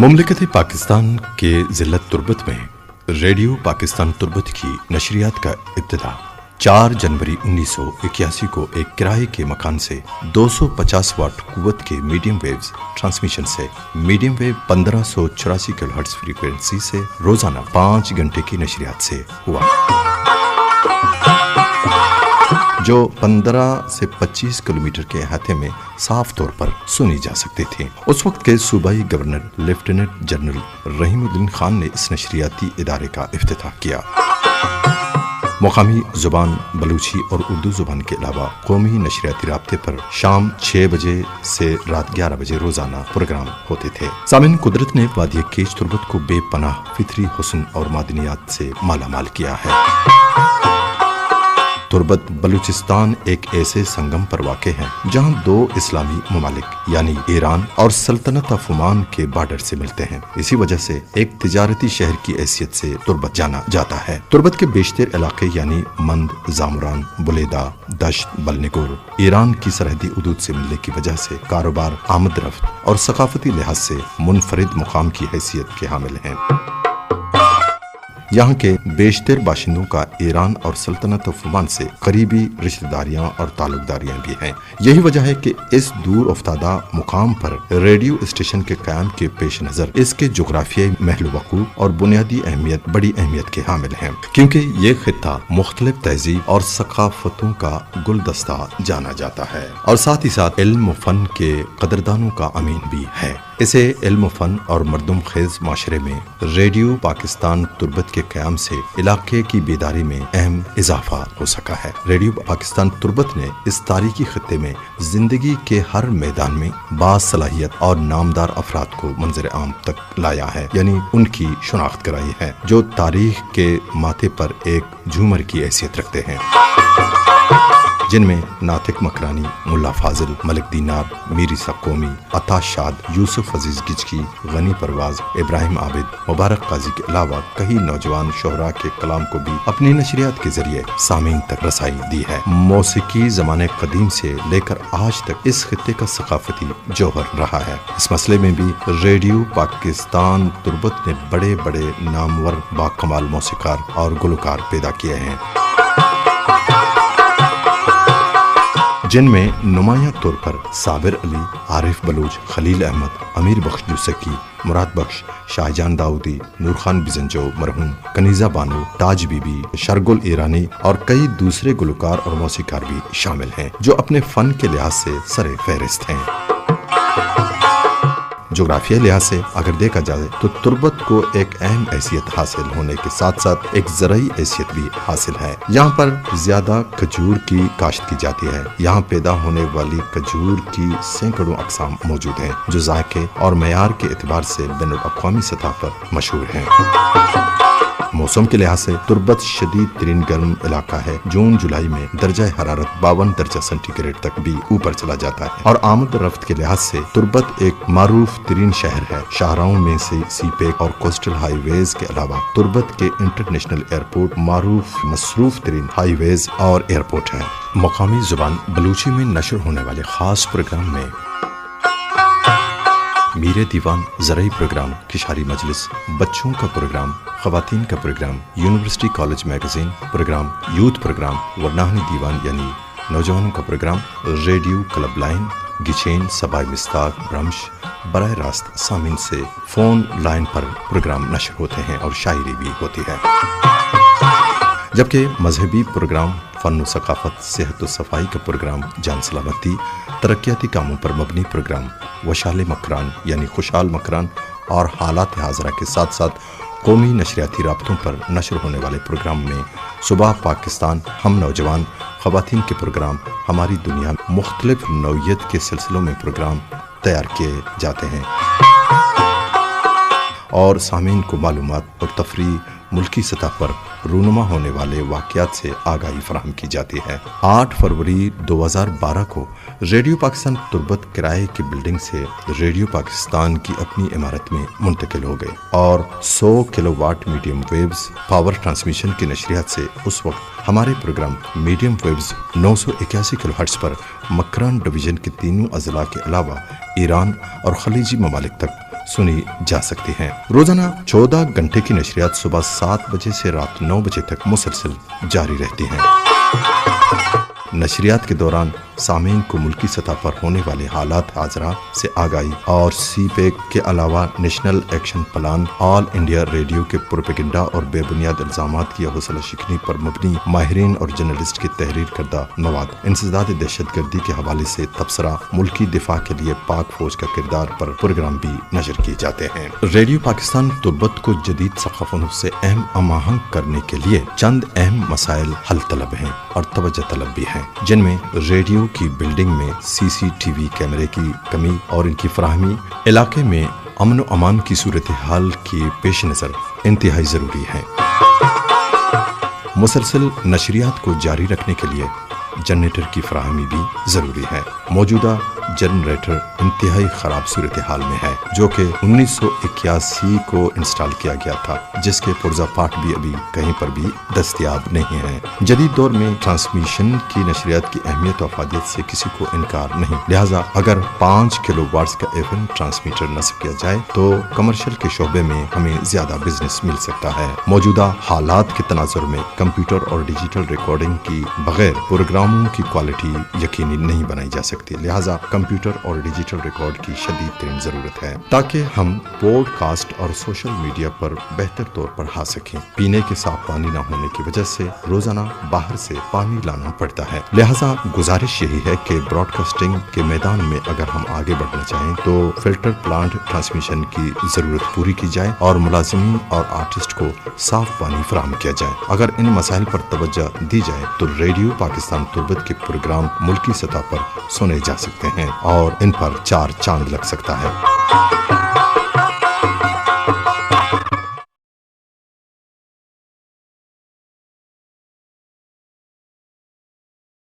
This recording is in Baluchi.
مملکت پاکستان کے ضلع تربت میں ریڈیو پاکستان تربت کی نشریات کا ابتدا چار جنوری انیس سو اکیاسی کو ایک کرائے کے مکان سے دو سو پچاس واٹ قوت کے میڈیم ویوز ٹرانسمیشن سے، میڈیم ویو پندرہ سو چوراسی کلو ہرٹز فریکوینسی سے روزانہ پانچ گھنٹے کی نشریات سے ہوا، جو پندرہ سے پچیس کلومیٹر کے احاطے میں صاف طور پر سنی جا سکتی تھی۔ اس وقت کے صوبائی گورنر لیفٹیننٹ جنرل رحیم الدین خان نے اس نشریاتی ادارے کا افتتاح کیا۔ مقامی زبان بلوچی اور اردو زبان کے علاوہ قومی نشریاتی رابطے پر شام چھ بجے سے رات گیارہ بجے روزانہ پروگرام ہوتے تھے۔ سامعین، قدرت نے وادی کیچ تربت کو بے پناہ فطری حسن اور معدنیات سے مالا مال کیا ہے۔ تربت بلوچستان ایک ایسے سنگم پر واقع ہے، جہاں دو اسلامی ممالک یعنی ایران اور سلطنت آف عمان کے بارڈر سے ملتے ہیں۔ اسی وجہ سے ایک تجارتی شہر کی حیثیت سے تربت جانا جاتا ہے۔ تربت کے بیشتر علاقے یعنی مند، زامران، بلیدہ، دشت، بلنگور ایران کی سرحدی حدود سے ملنے کی وجہ سے کاروبار، آمد رفت اور ثقافتی لحاظ سے منفرد مقام کی حیثیت کے حامل ہیں۔ یہاں کے بیشتر باشندوں کا ایران اور سلطنت عمان سے قریبی رشتہ داریاں اور تعلق داریاں بھی ہیں۔ یہی وجہ ہے کہ اس دور افتادہ مقام پر ریڈیو اسٹیشن کے قیام کے پیش نظر اس کے جغرافیائی محل وقوع اور بنیادی اہمیت بڑی اہمیت کے حامل ہیں، کیونکہ یہ خطہ مختلف تہذیب اور ثقافتوں کا گلدستہ جانا جاتا ہے اور ساتھ ہی ساتھ علم و فن کے قدردانوں کا امین بھی ہے۔ اسے علم و فن اور مردم خیز معاشرے میں ریڈیو پاکستان تربت کے قیام سے علاقے کی بیداری میں اہم اضافہ ہو سکا ہے۔ ریڈیو پاکستان تربت نے اس تاریخی خطے میں زندگی کے ہر میدان میں باصلاحیت اور نامدار افراد کو منظر عام تک لایا ہے، یعنی ان کی شناخت کرائی ہے، جو تاریخ کے ماتھے پر ایک جھومر کی حیثیت رکھتے ہیں، جن میں ناطق مکرانی، ملا فاضل، ملک دینار، میر عیسیٰ قومی، عطا شاد، یوسف عزیز گچکی، غنی پرواز، ابراہیم عابد، مبارک قاضی کے علاوہ کئی نوجوان شعراء کے کلام کو بھی اپنی نشریات کے ذریعے سامعین تک رسائی دی ہے۔ موسیقی زمانۂ قدیم سے لے کر آج تک اس خطے کا ثقافتی جوہر رہا ہے۔ اس مسئلے میں بھی ریڈیو پاکستان تربت نے بڑے بڑے نامور باکمال موسیقار اور گلوکار پیدا کیے ہیں، جن میں نمایاں طور پر صابر علی، عارف بلوچ، خلیل احمد، امیر بخش جوسکی، مراد بخش، شاہ جان داؤدی، نور خان بزنجو مرحوم، کنیزہ بانو، تاج بی بی، شرگل ایرانی اور کئی دوسرے گلوکار اور موسیقار بھی شامل ہیں، جو اپنے فن کے لحاظ سے سر فہرست ہیں۔ جغرافیائی لحاظ سے اگر دیکھا جائے تو تربت کو ایک اہم حیثیت حاصل ہونے کے ساتھ ساتھ ایک زرعی حیثیت بھی حاصل ہے۔ یہاں پر زیادہ کھجور کی کاشت کی جاتی ہے۔ یہاں پیدا ہونے والی کھجور کی سینکڑوں اقسام موجود ہیں، جو ذائقے اور معیار کے اعتبار سے بین الاقوامی سطح پر مشہور ہیں۔ موسم کے لحاظ سے تربت شدید ترین گرم علاقہ ہے۔ جون جولائی میں درجہ حرارت باون درجہ سینٹی گریڈ تک بھی اوپر چلا جاتا ہے اور آمد رفت کے لحاظ سے تربت ایک معروف ترین شہر ہے۔ شاہراہوں میں سے سی پیک اور کوسٹل ہائی ویز کے علاوہ تربت کے انٹرنیشنل ایئرپورٹ معروف مصروف ترین ہائی ویز اور ایئرپورٹ ہے۔ مقامی زبان بلوچی میں نشر ہونے والے خاص پروگرام میں میرے دیوان، زرعی پروگرام، کشاری مجلس، بچوں کا پروگرام، خواتین کا programme, university college magazine programme, youth programme, ورناہنی دیوان یعنی نوجوانوں کا پروگرام، ریڈیو کلب لائن، گچین، سبائے مستاگ، برمش، براہ راست سامعین سے فون لائن پر پروگرام نشر ہوتے ہیں اور شاعری بھی ہوتی ہے، جبکہ مذہبی پروگرام، فن و ثقافت، صحت و صفائی کا پروگرام، جان سلامتی، ترقیاتی کاموں پر مبنی پروگرام، وشحال مکران یعنی خوشحال مکران اور حالات حاضرہ کے ساتھ ساتھ قومی نشریاتی رابطوں پر نشر ہونے والے پروگرام میں صبح پاکستان، ہم نوجوان، خواتین کے پروگرام، ہماری دنیا، مختلف نوعیت کے سلسلوں میں پروگرام تیار کیے جاتے ہیں اور سامعین کو معلومات اور تفریح، ملکی سطح پر رونما ہونے والے واقعات سے آگاہی فراہم کی جاتی ہے۔ آٹھ فروری دو ہزار بارہ کو ریڈیو پاکستان تربت کرائے کی بلڈنگ سے ریڈیو پاکستان کی اپنی عمارت میں منتقل ہو گئے اور سو kilo watt medium waves power transmission کی نشریات سے اس وقت ہمارے پروگرام میڈیم ویوز نو سو اکیاسی کلو ہرٹز پر مکران ڈویژن کے تینوں اضلاع کے علاوہ ایران اور خلیجی ممالک تک سنی جا سکتی ہیں۔ روزانہ چودہ گھنٹے کی نشریات صبح سات بجے سے رات نو بجے تک مسلسل جاری رہتی ہیں۔ نشریات کے دوران سامعین کو ملکی سطح پر ہونے والے حالات حاضرہ سے آگاہی اور سی پیک کے علاوہ نیشنل ایکشن پلان، آل انڈیا ریڈیو کے پروپیگنڈا اور بے بنیاد الزامات کی حوصلہ شکنی پر مبنی ماہرین اور جرنلسٹ کی تحریر کردہ مواد، انسداد دہشت گردی کے حوالے سے تبصرہ، ملکی دفاع کے لیے پاک فوج کا کردار پر پروگرام بھی نشر کیے جاتے ہیں۔ ریڈیو پاکستان تربت کو جدید ثقافتوں سے اہم ہم آہنگ کرنے کے لیے چند اہم مسائل حل طلب ہیں اور توجہ طلب بھی ہیں، جن میں ریڈیو کی بلڈنگ میں سی سی ٹی وی کیمرے کی کمی اور ان کی فراہمی، علاقے میں امن و امان کی صورتحال کے پیش نظر انتہائی ضروری ہے۔ مسلسل نشریات کو جاری رکھنے کے لیے جنریٹر کی فراہمی بھی ضروری ہے۔ موجودہ جنریٹر انتہائی خراب صورتحال میں ہے، جو کہ انیس سو اکیاسی کو انسٹال کیا گیا تھا، جس کے پرزہ پاٹ بھی ابھی کہیں پر بھی دستیاب نہیں ہیں۔ جدید دور میں ٹرانسمیشن کی نشریات کی اہمیت و افادیت سے کسی کو انکار نہیں، لہذا اگر پانچ کلو واٹس کا ایف ایم ٹرانسمیٹر نصب کیا جائے تو کمرشل کے شعبے میں ہمیں زیادہ بزنس مل سکتا ہے۔ موجودہ حالات کے تناظر میں کمپیوٹر اور ڈیجیٹل ریکارڈنگ کی بغیر پروگراموں کی کوالٹی یقینی نہیں بنائی جا سکتی، لہذا کمپیوٹر اور ڈیجیٹل ریکارڈ کی شدید ترین ضرورت ہے تاکہ ہم پوڈ کاسٹ اور سوشل میڈیا پر بہتر طور پر آ سکیں۔ پینے کے صاف پانی نہ ہونے کی وجہ سے روزانہ باہر سے پانی لانا پڑتا ہے، لہذا گزارش یہی ہے کہ براڈ کاسٹنگ کے میدان میں اگر ہم آگے بڑھنا چاہیں تو فلٹر پلانٹ ٹرانسمیشن کی ضرورت پوری کی جائے اور ملازمین اور آرٹسٹ کو صاف پانی فراہم کیا جائے۔ اگر ان مسائل پر توجہ دی جائے تو ریڈیو پاکستان تربت کے پروگرام ملکی سطح پر سنے جا سکتے ہیں اور ان پر چار چاند لگ سکتا ہے۔